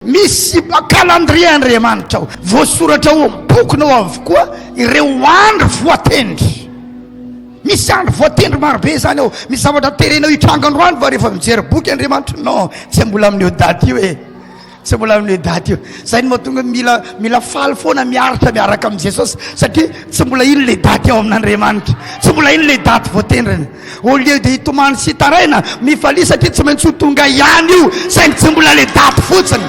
Misy calendrier Andriamanitra ao. Voasoratra ao amin'ny bokinao avokoa ireo andro voatendry. Misy andro voatendry marobe izany ao. Misy zavatra terenao hitranga androany va rehefa mijery boky Andriamanitra? Non, tsy mbola amin'io daty io e. Tsy mbola amin'io daty io. Zay no mahatonga mila mila faly foana miaritra miaraka amin'i Jesosy satria tsy mbola iny le daty ao amin'Andriamanitra. Tsy mbola iny le daty voatendriny. Au lieu de hitomany sy hitaraina, mifalia satria tsy maintsy ho tonga ihany io, saingy tsy mbola le daty fotsiny.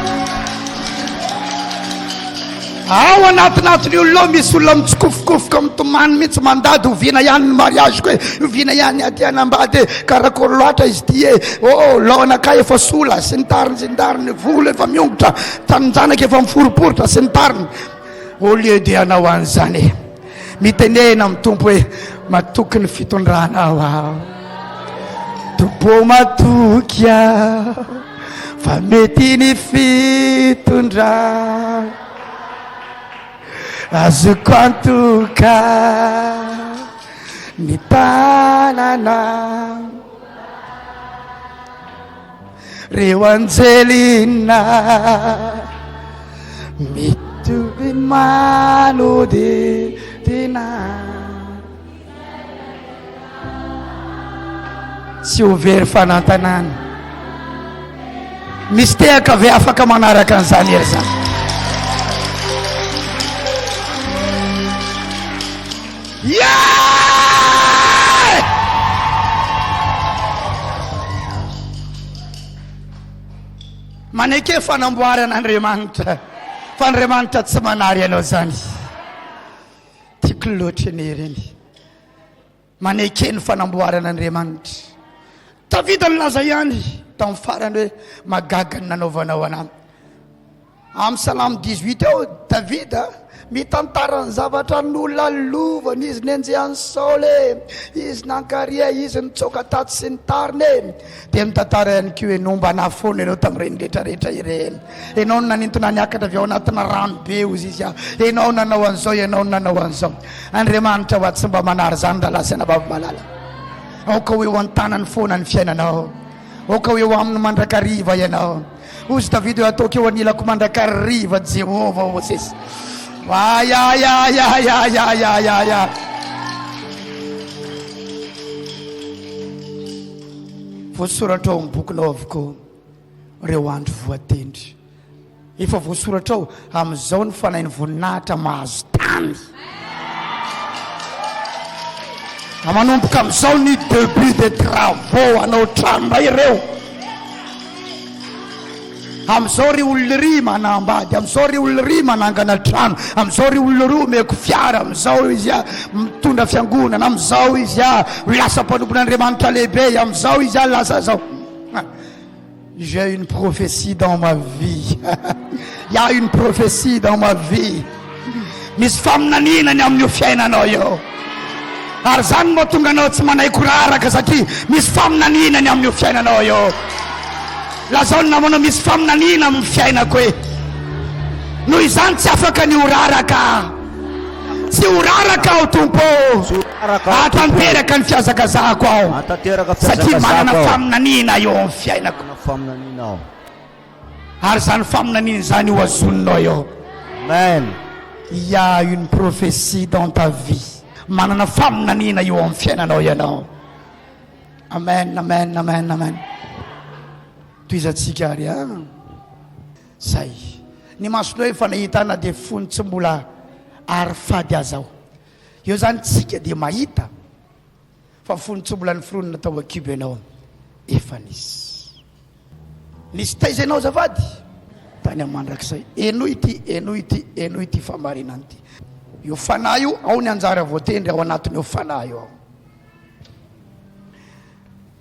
Ao anatinatin'ny olona ao misy olona mitsikofokofoka mitomany mihitsy mandady oviana ihany ny mariage-ko e, oviana ihany ny aty hanambady e, karakory loatra izy ity e, oh laonakay efa sola sy ny tariny sy ny tariny, volo efa miongotra, tanin-janaka efa miforiporitra sy ny tariny. Au lieu de hanao an'izany e, mitenena amin'ny Tompo hoe matoky ny fitondranao aho. Tompo matoky aho fa mety ny fitondrana azoko antoka ny tanana reo anjelina mitovy manodidina Tsy ho very fanantanana. Misy tehaka ve afaka manaraka an'izany hery izany? Yeah! Maneke fanamboarana Andriamanitra fa Andriamanitra tsy manary anao izany. Tiako loatra anie ireny. Maneke ny fanamboaran'Andriamanitra. Davida nilaza ihany tamin'ny farany hoe magaga ny nanaovanao anah. Amin'ny Salamo 18 ao, Davida mitantara ny zavatra nolalovany, izy nenjehan'i Saoly e, izy nankaria, izy nitsoaka tatsy sy ny tariny e. Dia mitantara ihany koa hoe nomba anah foana ianao tamin'ireny rehetrarehetra ireny. Ianao no nanintona niakatra avy ao anatina rano be hozy izy aho. Ianao nanao an'izao, ianao nanao an'izao. Andriamanitra hoa tsy mba manary izany rahalahy sy anabavy malala. Aoka ho eo an-tanany foana ny fiainanao. Aoka ho eo aminy mandrakariva ianao. Hozy Davida hoe ataoko eo anilako mandrakariva Jehovah Mosesy. Ay ay ay ay ay ay ay ay ay. Voasoratra ao amin'ny bokinao avokoa ireo andro voatendry. Efa voasoratra ao amin'izao ny fanahin'ny voninahitra mahazo tany. Manomboka amin'izao ny début des travaux hanao trano indray ireo. Amin'izao ry olona ry manambady, amin'izao ry olona ry manangana trano, amin'izao ry olona ry omeko fiara, amin'izao izy a mitondra fiangonana, amin'izao izy a lasa mpanompon'Andriamanitra lehibe, amin'izao izy a lasa zao. J'ai une prophétie dans ma vie. Il y a une prophétie dans ma vie. Misy faminaniana ny amin'io fiainanao io. Ary izany no mahatonga anao tsy manaiky raraka satria misy faminaniana ny amin'io fiainanao io. Lazao ny namanao misy faminaniana amin'ny fiainako e. Noho izany tsy afaka ny ho raraka. Tsy ho raraka aho Tompo ô. Hahatanteraka ny fihazakazahako aho. Satria manana faminaniana eo amin'ny fiainako. Ary izany faminaniana izany ho azoninao eo. Amen. Il y a une prophétie dans ta vie. Manana faminaniana eo amin'ny fiainanao ianao. Amen, amen, amen, amen. Tohizantsika ary an. Zay. Ny masonao efa nahita na dia fony tsy mbola ary fady aza aho. Eo zany tsika dia mahita fa fony tsy mbola niforonina tao an-kibo ianao efa nisy. Nisy taiza ianao azafady? Tany amin'ny mandrakizay. Henoy ity, henoy ity, henoy ity fahamarinana ity. Io fanahy io, ao ny anjara voatendry ao anatin'io fanahy io ao.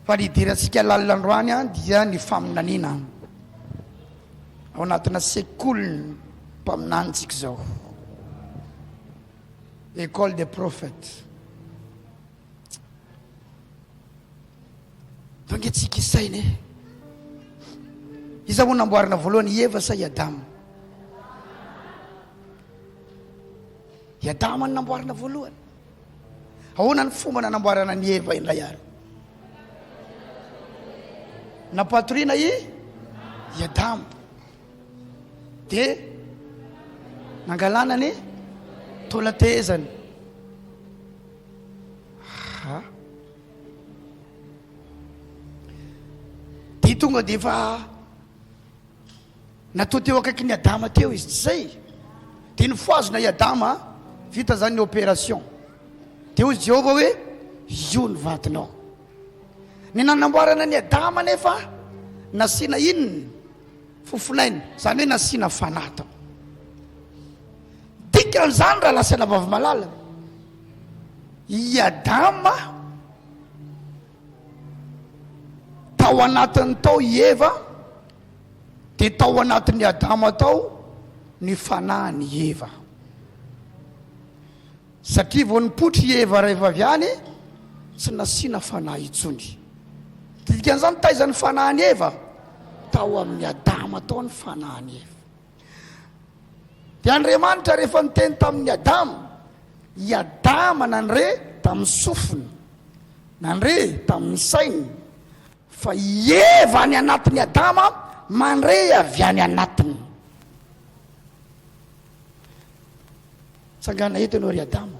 Fa ny hidirantsika lalina androany dia ny faminaniana. Ao anatina sekolin'ny mpaminany tsika izao. École des prophètes. Tonga tsika isaina e. Iza moa namboarina voalohany, i Eva sa i Adama? I Adama no namboarina voalohany. Ahoana ny fomba nanamboarana an'i Eva indray ary? Nampatoriana i i Adama. Dia nangalana ny taolan-tehezany. Ha. Dia tonga dia efa natao teo akaikin'i Adama teo izy, tsy izay? Dia nofohazina i Adama, vita izany ny opération. Dia hoy Jehovah hoe, io ny vadinao. Ny nanamboarana an'i Adama anefa nasiana inona? Fofonaina, izany hoe nasiana fanahy tao. Dikan'izany raha lasa anabavy malala, i Adama tao anatiny tao i Eva, dia tao anatin'i Adama tao ny fanahin'i Eva. Satria vao nipoitra i Eva rehefa avy any, tsy nasiana fanahy intsony. Dikan'izany taiza ny fanahin'i Eva? Tao amin'i Adama tao ny fanahin'i Eva. Dia Andriamanitra rehefa niteny tamin'i Adama, i Adama nandre tamin'ny sofiny, nandre tamin'ny sainy, fa i Eva any anatin'i Adama mandre avy any anatiny. Tsangana eto ianao ry Adama.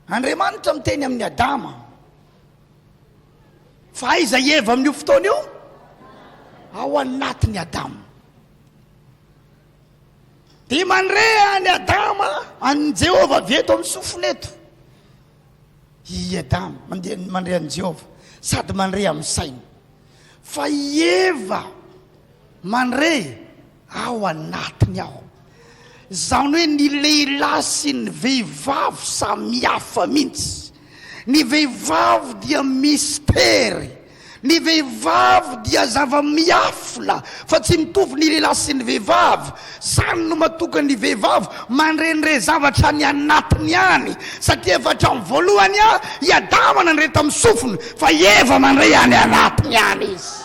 Andriamanitra miteny amin'i Adama. Fa aiza i Eva amin'io fotoana io? Ao anatin'i Adama. Dia mandre an'i Adama, an'i Jehovah avy eto amin'ny sofiny eto. I Adama mandeha mandre an'i Jehovah sady mandre amin'ny sainy. Fa i Eva mandre Ao anatiny ao. Izany hoe ny lehilahy sy ny vehivavy samy hafa mihitsy. Ny vehivavy dia mistery. Ny vehivavy dia zava-miafina fa tsy mitovy ny lehilahy sy ny vehivavy. Izany no mahatonga ny vehivavy mandrendre zavatra any anatiny any satria efa hatramin'ny voalohany i Adama nandre tamin'ny sofiny fa i Eva mandre any anatiny any izy.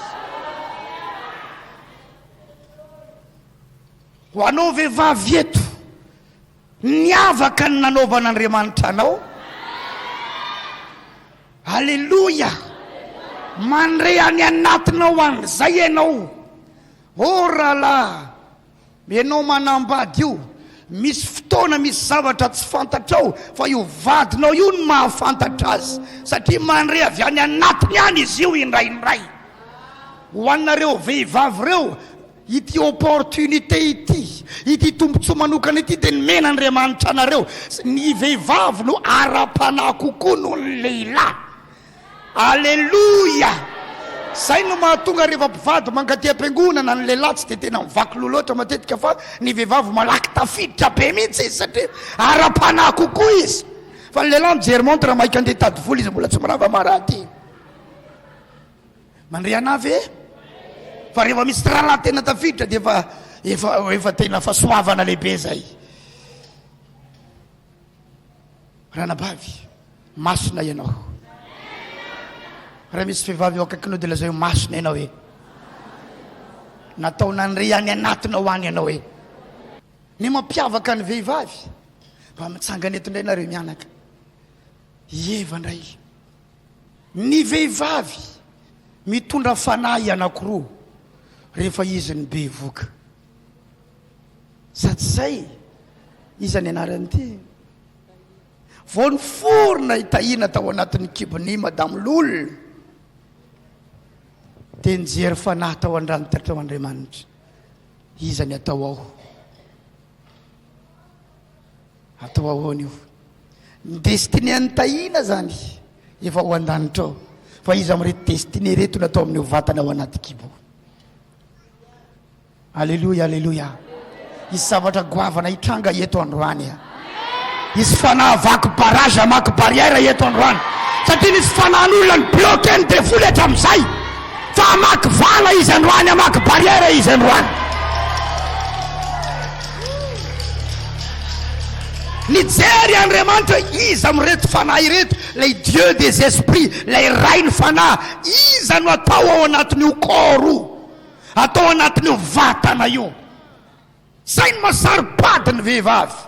Ho anao vehivavy eto, niavaka ny nanaovan'Andriamanitra anao. Aleloia! Mandre any anatinao an'izay ianao. Oh rahalahy, ianao manambady io, misy fotoana misy zavatra tsy fantatrao fa io vadinao io no mahafantatra azy satria mandre avy any anatiny any izy io indraindray. Ho anareo vehivavy ireo, ity opportunité ity, ity tombontsoa manokana ity dia nomen'Andriamanitra anareo. Ny vehivavy no ara-panahy kokoa noho ny lehilahy. Aleloia! Izay no mahatonga rehefa mpivady mankaty am-piangonana, ny lehilahy tsy dia tena mivaky loha loatra matetika fa ny vehivavy malaky tafiditra be mihitsy izy satria ara-panahy kokoa izy. Fa ny lehilahy mijery montre maika andeha hitady vola izy mbola tsy mirava maraty. Mandre anah ve? Fa rehefa misy rahalahy tena tafiditra dia efa efa efa tena fahasoavana lehibe zay. Ranabavy, masina ianao. Raha misy vehivavy eo akaikinao dia lazao hoe masina ianao e. Natao nandre any anatinao any ianao e. Ny mampiavaka ny vehivavy, mba mitsangana eto indray nareo mianaka. I Eva indray. Ny vehivavy mitondra fanahy anankiroa rehefa izy no bevoka. Sady zay, iza ny anaran'ity? Vao niforona i Tahiana tao anatin'ny kibon'i Madame Lolo dia nijery fanahy tao an-danitra tao Andriamanitra. Iza ny atao ao? Atao ahoana io? Ny destinée an'i Tahiana zany efa ao an-danitra ao. Fa iza amin'ireto destinée ireto no atao amin'io vatana ao anaty kibo? Aleloia, aleloia. Hisy zavatra goavana hitranga eto androany. Hisy fanahy vaky barrage hamaky barrière eto androany. Satria nisy fanahin'olona ny bloqué ny devoly hatramin'izay. Fa hamaky vala izy androany, hamaky barrière izy androany. Nijery Andriamanitra hoe iza amin'ireto fanahy ireto, ilay Dieu des esprits, ilay Rain'ny fanahy, iza no atao ao anatin'io corps io, atao anatin'io vatana io. Zay no mahasaro-pady ny vehivavy.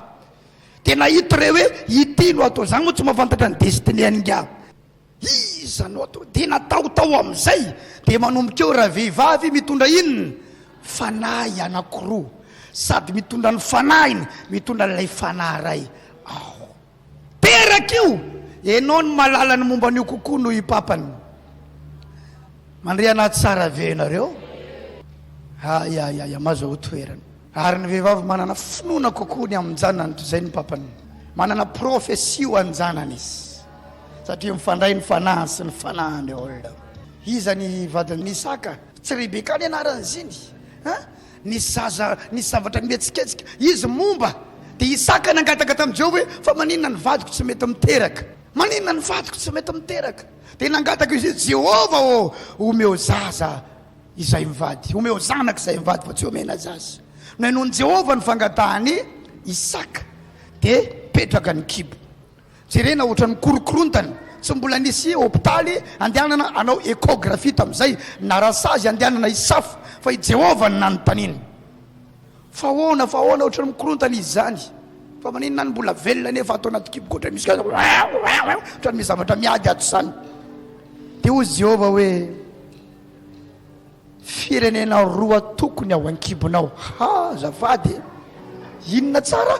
Dia nahita ireo hoe ity no atao, za moa tsy mahafantatra ny destinée an'ingahy. Iza no atao? Dia natao tao amin'izay. Dia manomboka eo ravehivavy mitondra inona? Fanahy anankiroa, sady mitondra ny fanahiny, mitondra an'ilay fanahy iray ao. Teraka io! Enao no mahalala ny momba an'io kokoa noho i papany. Mandre anahy tsara ve ianareo? Ay ay ay, mahazoa toerana. Ary ny vehivavy manana finoana kokoa ny amin-janany toy izay ny papany. Manana prophetie ho an-janany izy. Satria mifandray ny fanahiny sy ny fanahin'ny olona. Iza ny vadin'i Isaka? Tsy Rebeka ny anaran'izy iny. Hein? Nisy zaza, nisy zavatra nihetsiketsika. Izy momba. Dia Isaka nangataka tamin'i Jehovah hoe, Fa maninona ny vadiko tsy mety miteraka? Maninona ny vadiko tsy mety miteraka? Dia nangataka izy hoe, Jehovah ô, omeo zaza izay mivady. Omeo zanaka izay mivady fa tsy omena zaza. Nohenoin'i Jehovah ny fangatahan'i Isaka. Dia petraka ny kibo. Jerena ohatran'ny korokorontana, tsy mbola nisy hopitaly andehanana hanao échographie tamin'izay, na rasazy andehanana hisafo, fa i Jehovah no nanontaniana. Fa ahoana, fa ahoana ohatran'ny mikorontana izy izany? Fa maninona no mbola velona nefa ato anaty kiboko ohatran'ny misy ohatran'ny misy zavatra miady ato izany. Dia hoy Jehovah hoe, Firenena roa tokony ao an-kibonao. Ha, azafady e! Inona tsara?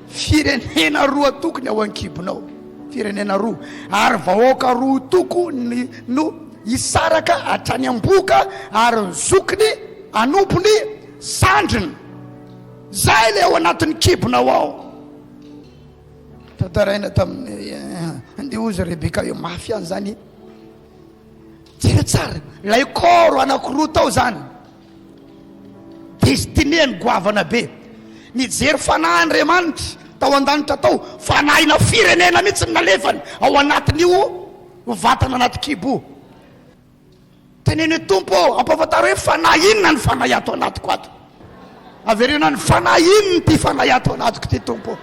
Firenena roa tokony ao an-kibonao. Firenena roa. Ary vahoaka roa toko ny no hisaraka hatrany am-bohoka ary ny zokiny hanompo ny zandriny. Zay ilay ao anatin'ny kibonao ao. Tantaraina tamin'ny andeha hozy Rebeka io mafy ihany zany. Jereo tsara, ilay corps anankiroa tao zany, destinée-ny goavana be. Nijery fanahy Andriamanitra tao an-danitra tao, fanahina firenena mihitsy no nalefany ao anatin'io vatana anaty kibo io. Teneno hoe, Tompo ô, ampahafantaro hoe fanahy inona ny fanahy ato anatiko ato. Avereno any, fanahy inona ity fanahy ato anatiko ity, Tompo ô.